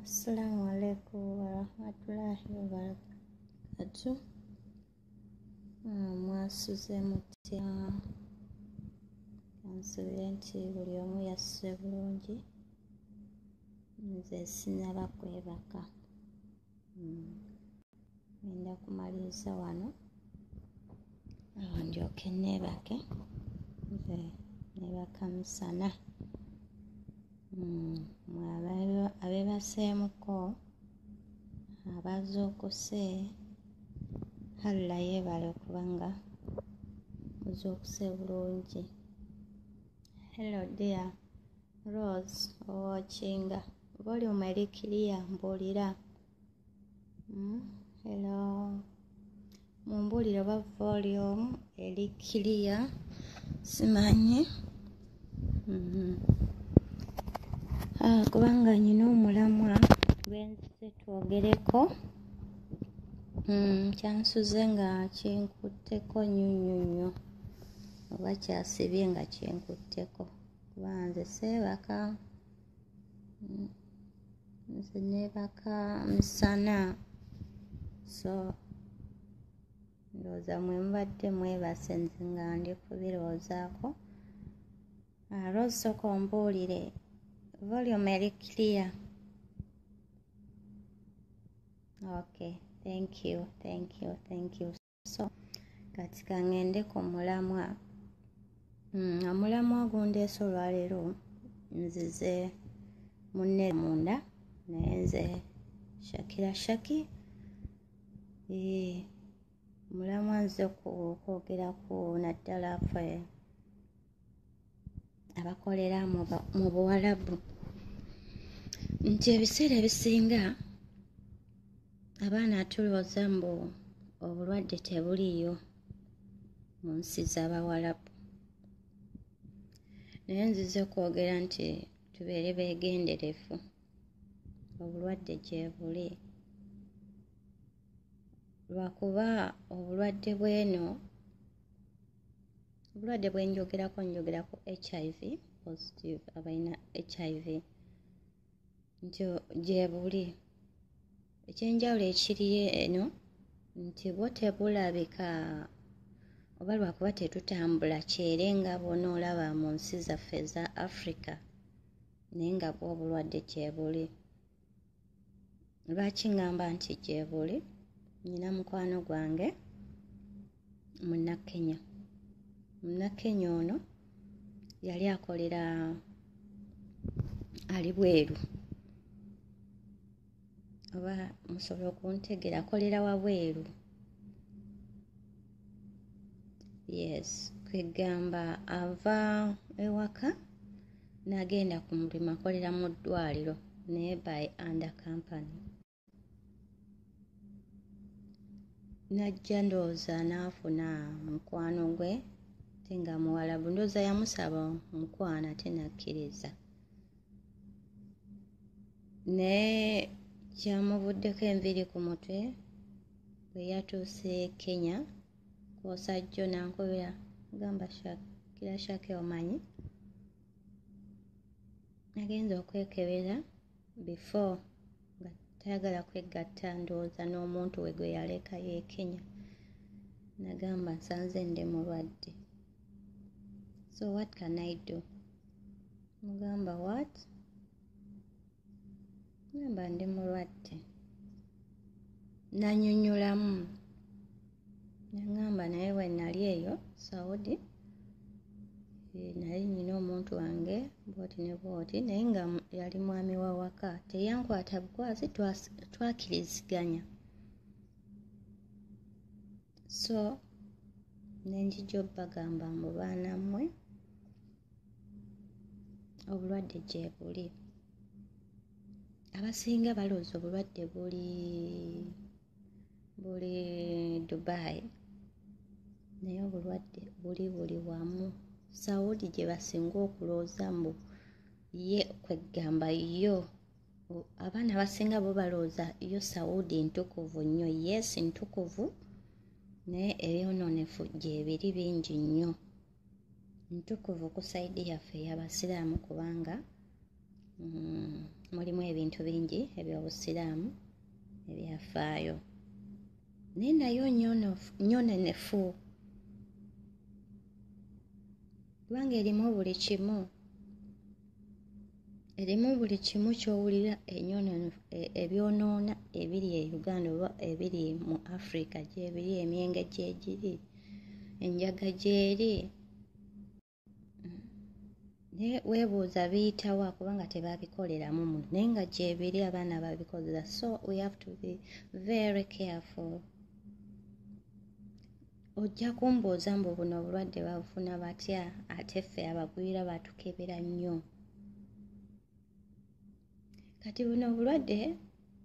Assalamu alaikum warahmatullahi wabarakatuh. Mwasuze mutya? Nsuubire nti buli omu yasuze bulungi. Nze sinnaba kwebaka. Ngenda kumaliriza wano awo ndyoke neebake. Nze neebaka misana. Mmwe abeebaseemuko, abazuukuse, Allah yeebale kubanga muzuukuse bulungi. Hello dear Rose owookinga, volume eri clear mbuulira. Hello, mumbuulire oba volume eri clear, simanyi. Kubanga nnina omulamwa gwe nzize twogereko. Kyansuze nga kinkutteko nnyo nnyo nnyo, oba kyasibye nga kinkutteko, kuba nze seebaka. Nze neebaka misana, so ndowooza mwe mubadde mwebase nze nga ndi kubirowoozaako. Rose sooka ombuulire, volume eri clear? Okay, thank you, thank you, thank you. So kati ka ŋŋende ku mulamwa. Omulamwa ogundeese olwaleero nzize munne munda, naye nze Shakira Shaki. Omulamwa nzize kwogera ku naddala ffe abakolera mu Buwalabu, nti ebiseera ebisinga abaana tulowooza mbu obulwadde tebuliiyo mu nsi z'Abawalabu, naye nzize kwogera nti tubeere beegenderevu, obulwadde gye buli. Lwakuba obulwadde bw'eno, obulwadde bwe njogerako, njogera ku HIV positive, abalina HIV, nti gye buli. Ekyenjawulo ekiriyo eno nti bwo tebulabika, oba lwakuba tetutambula kyere nga bw'onoolaba mu nsi zaffe eza Africa, naye nga bwo obulwadde gye buli. Lwaki ŋŋamba nti gye buli? Nnina mukwano gwange Munnakenya. Munnakenya ono yali akolera ali bweru, oba musobola okuntegeera, akolera wabweru. Yes, kwegamba ava ewaka n'agenda ku mulimu, akolera mu ddwaliro naye by under company. N'ajja ndowooza n'afuna mukwano gwe ate nga Muwalabu, ndowooza yamusaba omukwano ate n'akkiriza, naye kyamuvuddeko enviiri ku mutwe bwe yatuuse e Kenya. Kwosa jjo n'ankubira, agamba Shakira Shaki omanyi nagenze okwekebera before nga tayagala kwegatta ndowooza n'omuntu we gwe yalekayo e Kenya, nagamba nsanze ndi mulwadde, so what can I do? Mugamba what? Ngamba ndi mulwadde. Nanyunyulamu, nangamba naye bwe nali eyo Saudi nali nnina omuntu wange bw'oti ne bw'oti, naye nga yali mwami wa waka, teyankwata bukwasi, twakiriziganya. So ne njija obbagamba mbu baana mmwe obulwadde gye buli. Abasinga balowooza obulwadde buli Dubai, naye obulwadde buli buli wamu. Saudi gye basinga okulowooza mbu ye kwegamba yo, abaana abasinga bo balowooza yo Saudi ntukuvu nnyo. Yes, ntukuvu, naye ebyonoonefu gye biri bingi nnyo. Ntukuvu ku sayidi yaffe ey'Abasiraamu kubanga Mulimu ebintu bingi ebyobusiraamu ebyafaayo, naye nayo nyonenefu kubanga erimu buli kimu, erimu buli kimu ky'owulira ebyonoona ebiri e Uganda oba ebiri mu Africa gyebiri, emyenge gyegiri, enjaga gyeri. Naye weebuuza biyitawa kubanga tebabikoleramu muno, naye nga gyebiri abaana babikozesa. So we have to be very careful. Ojja kumbuuza mbu buno obulwadde babufuna batya, ate ffe abagwira batukebera nnyo. Kati buno obulwadde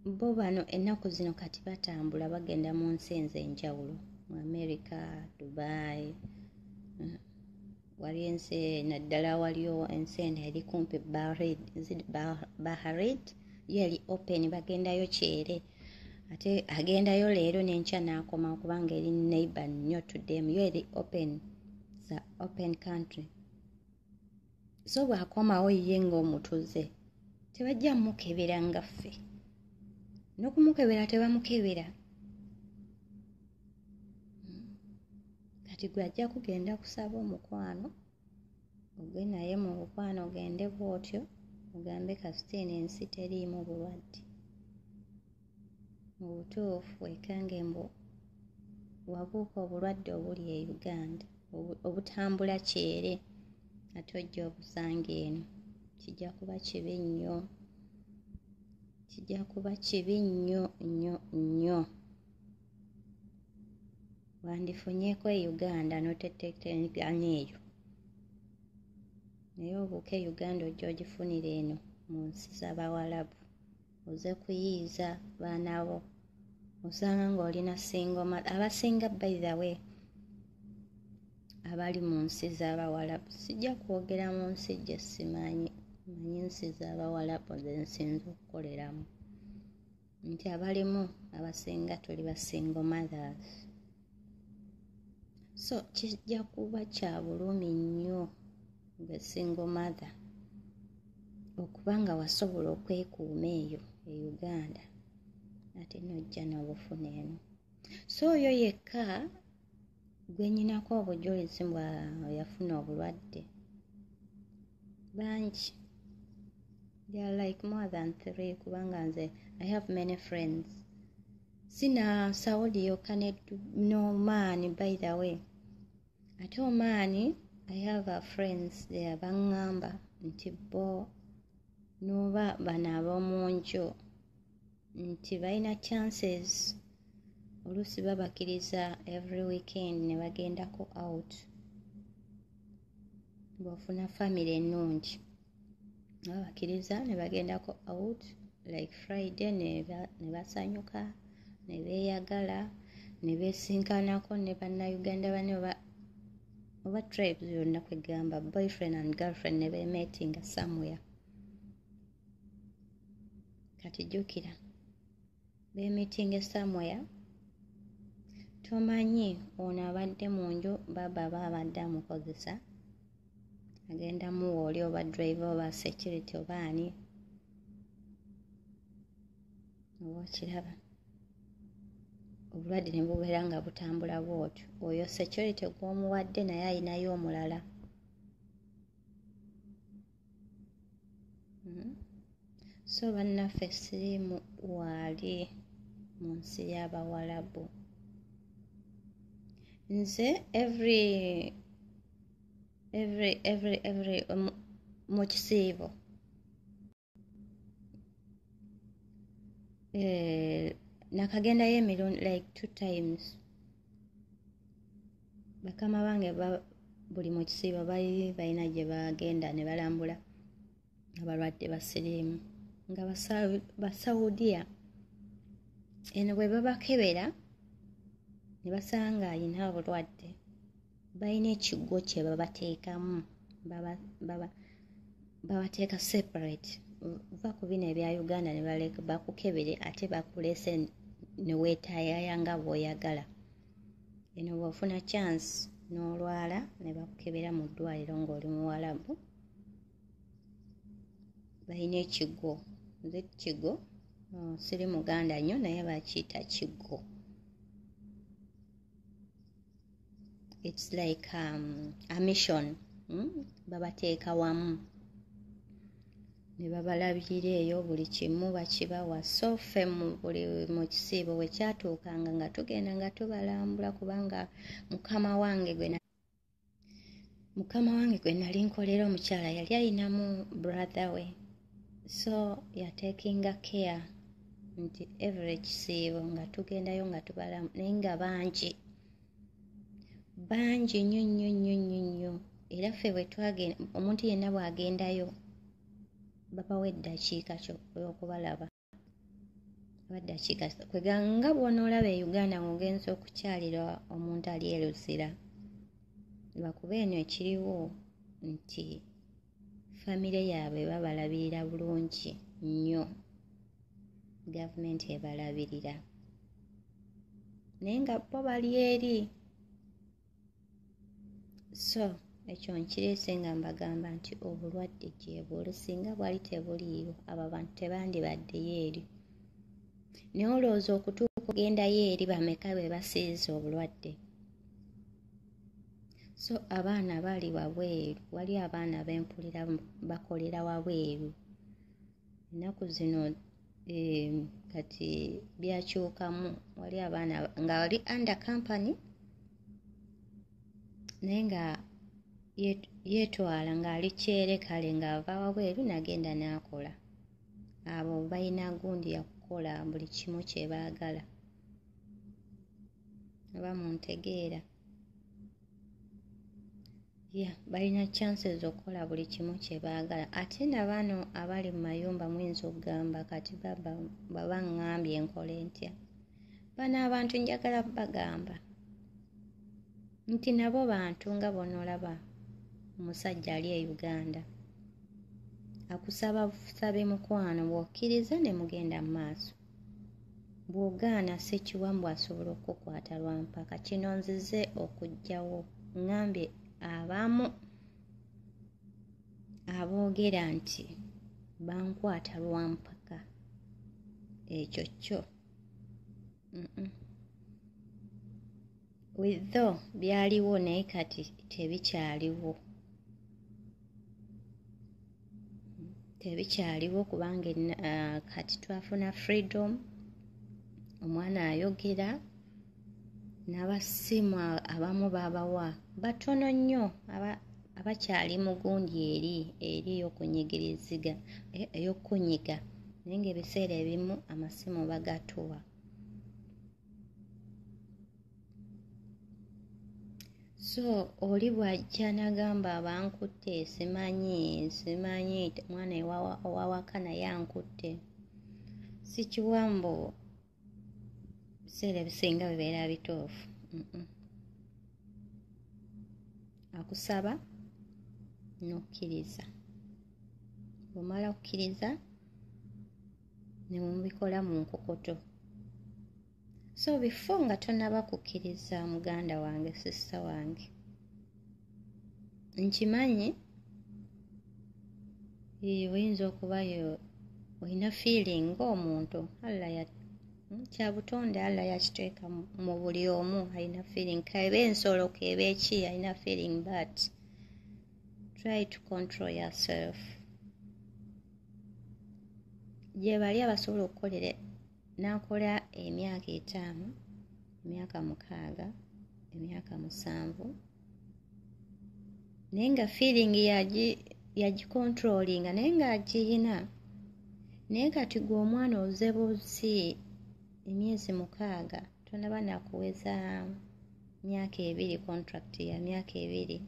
bo bano ennaku zino kati batambula bagenda mu nsi ez'enjawulo, mu America, Dubai, waliyo ensi naddala waliyo ensi eno eri kumpi Bahrain, yo eri open, bagendayo kyere, ate agendayo leero n'enkya n'akoma kubanga eri neighbor nnyo to them, yo eri open, it's a open country. So bw'akomawo ye ng'omutuze tebajja mukebera nga ffe, n'okumukebera tebamukebera. Kati gwe ajja kugenda kusaba omukwano, ogwe naye mu mukwano ogende bw'otyo ogambe kasita eno ensi teriimu bulwadde. Mu butuufu weekange mbu wabuuka obulwadde obuli e Uganda obutambula kyere, ate ojja obusanga eno, kijja kuba kibi nnyo, kijja kuba kibi nnyo nnyo nnyo. Wandifunyeeko e Uganda n'otetenkanya eyo, naye obuuka e Uganda ojja ogifunira eno mu nsi z'Abawalabu, oze kuyiiza baana bo, osanga ng'olina single mother. Abasinga by the way abali mu nsi z'Abawalabu, sijja kwogera mu nsi gye simanyi, manyi nsi z'Abawalabu ze nsinza okukoleramu, nti abalimu abasinga tuli ba single mothers. So kijja kuba kya bulumi nnyo gwe single mother okuba nga wasobola okwekuuma eyo e Uganda, ate n'ojja n'obufuna eno. So oyo yekka gwe nnyinako obujulizi bwa yafuna obulwadde, bangi, they are like more than 3, kubanga nze I have many friends, sina Saudi yokka ne Oman. By the way, ate Oman I have a friends there, baŋŋamba nti bo n'oba bano ab'omu nju nti balina chances, oluusi babakiriza every weekend ne bagendako out. Bw'ofuna family ennungi babakiriza ne bagendako out like Friday, ne basanyuka ne beeyagala ne beesinkanako ne bannayuganda banne oba tribes yonna, kwegamba boyfriend and girlfriend ne beemeetinga somewhere. Kati jjukira beemeetinga somewhere, tomanyi ono abadde mu nju baba aba abadde amukozesa, agenda muwa oli oba driver oba security oba ani, oba okiraba obulwadde ne bubeera nga butambula bw'otyo. Oyo security gw'omuwadde naye ayinayo omulala. So bannaffe siriimu waali mu nsi y'Abawalabu. Nze every mu kisiibo nakagendayo emirundi like 2 times. Bakama bange buli mu kisiibo balina gye bagenda ne balambula abalwadde ba siriimu nga Basaudiya. Eno bwe babakebera ne basanga alina obulwadde, balina ekigwo kye babateekamu, babateeka separate. Va ku bino ebya Uganda ne baleka bakukebere ate bakulese ne weetaayaya nga bw'oyagala. Eno bw'ofuna chance n'olwala ne bakukebera mu ddwaliro ng'oli Muwalabu, Balina ekigo, nze kigo, siri muganda nnyo, naye bakiyita kigo. It's like a mission. Babateeka wamu ne babalabirira eyo, buli kimu bakibawa. So ffe mu buli mu kisiibo bwe kyatuukanga nga tugenda nga tubalambula, kubanga mukama wange gwe nali nkolera omukyala yali ayinamu brother we, so yatekinga care nti every kisiibo nga tugendayo nga tubalamu, naye nga bangi bangi nnyo nnyo nnyo nnyo nnyo. Era ffe bwe twagenda, omuntu yenna bw'agendayo babawa eddakiika okubalaba, baddakiika kwega nga bw'onoolaba e Uganda ng'ogenza okukyalira omuntu ali e Luzira. Lwakuba eno ekiriwo nti famire yaabwe babalabirira bulungi nnyo, gavumenti ebalabirira, naye nga bo bali eri. So ekyo nkireese nga mbagamba nti obulwadde gye buli, singa bwali tebuliiwo abo abantu tebandibaddeyo eri. Naye olowooza okutuuka ogendayo eri bameka be basiiza obulwadde? So abaana bali wabweru, wali abaana bempulira bakolera wabweru ennaku zino, kati byakyukamu. Wali abaana nga bali under company, naye nga yeetwala ng'ali kyere, kale ng'ava wabweru n'agenda n'akola. Abo balina gundi yakukola buli kimu kye baagala, oba muntegeera? Yeah, balina chances okukola buli kimu kye baagala. Ate nabaano abali mu mayumba muyinza okugamba kati baba baba ŋŋambye nkole ntya? Bano abantu njagala bagamba nti nabo bantu nga bw'onoolaba omusajja ali e Uganda akusaba busabe mukwano, bw'okkiriza ne mugenda mu maaso, bw'ogaana sekiwa mbu asobola okukukwata lwampaka. Kino nzize okuggyawo, ŋŋambye abamu aboogera nti bankwata lwampaka, ekyo kyo witho byaliwo, naye kati tebikyaliwo, tebikyaliwo, kubanga kati twafuna freedom. Omwana ayogera n'abasimu abamu babawa batono nnyo abakyali mu gundi eri eri ey'okunyigiriziga, ey'okunyiga, naye ng'ebiseera ebimu amasimu bagatuwa. So oli bw'ajja n'agamba bankutte, simanyi simanyi mwana owawaka naye ankutte, sikiwa mbu biseera ebisinga bibeera bituufu. Akusaba n'okkiriza, bw'omala okukkiriza ne mubikola mu nkokoto. So before nga tonnaba kukkiriza, muganda wange, sister wange, nkimanyi oyinza okuba olina feeling ng'omuntu, Allah ya kya butonde, Allah yakiteeka mu buli omu alina feeling, k'ebe ensolo k'ebe ki, alina feeling, but try to control yourself. Gye bali abasobola okukolera n'akola emyaka 5, emyaka 6, emyaka 7, naye nga feeling yagicontrollinga, naye ng'agiyina. Naye kati gwe omwana oze buzi emyezi 6, tonaba nakuweza myaka 2, contract ya myaka 2,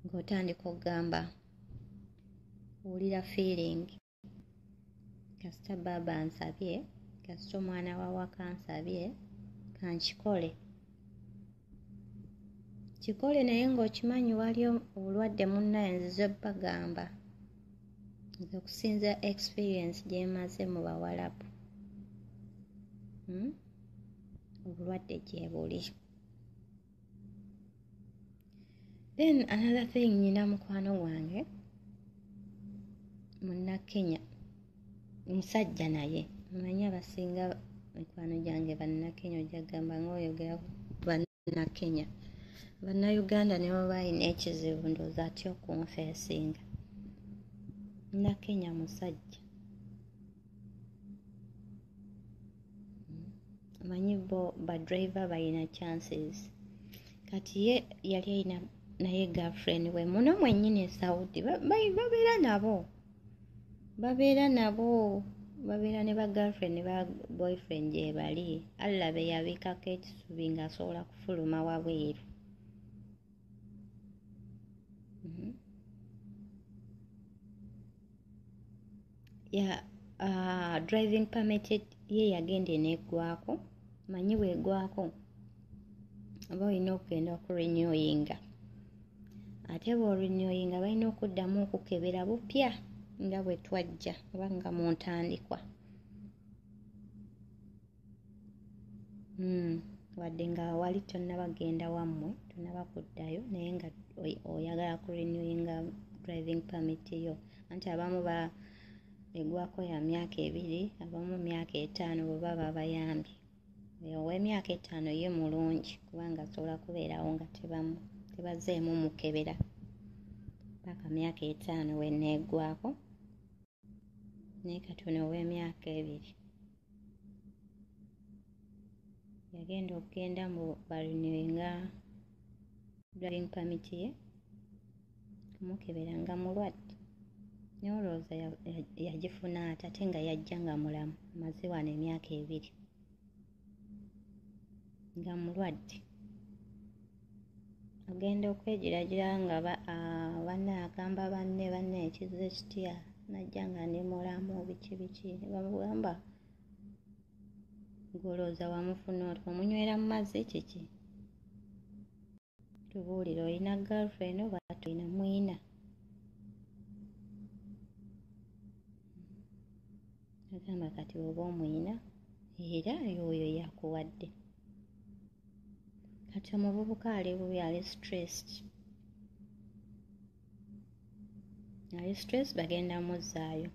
ng'otandika okugamba owulira feeling, kasita baaba ansabye, kasita omwana wawaka ansabye, kankikole kikole, naye ng'okimanyi wali obulwadde. Munnaye, nzize bagamba nze okusinza experience gye mmaze mu Bawalabu, Obulwadde gye buli. Then another thing, nyina mukwano gwange Munnakenya, musajja, naye omanyi abasinga mikwano gyange Bannakenya. Ojja kugamba nga oyogera Bannakenya. Bannayuganda ne baba alina ekizibu, ndowooza atya okunfeesinga. Munnakenya musajja, omanyi bo ba driver balina chances. Kati ye yali alina naye girlfriend we muno mwennyini e Saudi. Babeera nabo, babeera nabo, babeera ne ba girlfriend ne ba boyfriend gye bali. Allah be yabiikako ekisubi ng'asobola kufuluma wabweru. Ya driving permit ye yagenda eneggwako. Manyi bwegwako oba olina okugenda okurenewinga, ate bw'orenewinga balina okuddamu okukebera bupya nga bwe twajja oba nga mu ntandikwa. Wadde nga wali tonnabagenda wammwe, tonnaba kuddayo, naye nga oyagala kurenewinga driving permit yo. Anti abamu ba egwako ya myaka 2, abamu myaka 5 bwe baba babayambye. Ow'emyaka 5 ye mulungi kubanga asobola kubeerawo nga tebazzeemu mukebera paka myaka 5 weneeggwako. Naye kati ono ow'emyaka 2 yagenda okugenda mu barenewinga driving permit ye, kumukebera nga mulwadde. Naye olowooza yagifuna ate, ate nga yajja nga mulamu, amaze wano emyaka 2 nga mulwadde? Agenda okwegiragira nga banne agamba banne, banne ekize kitya, najja nga ndi mulamu, biki biki. Ne bamugamba, gw'olowooza wamufuna otya? Omunywera mu mazzi? Kiki? Tubuulire, olina girlfriend oba tolina? Mwina? Agamba kati oba omwina era oyo yakuwadde. Kati omuvubuka ali bubi, ali stressed, ali stressed. Bagenda muzzaayo.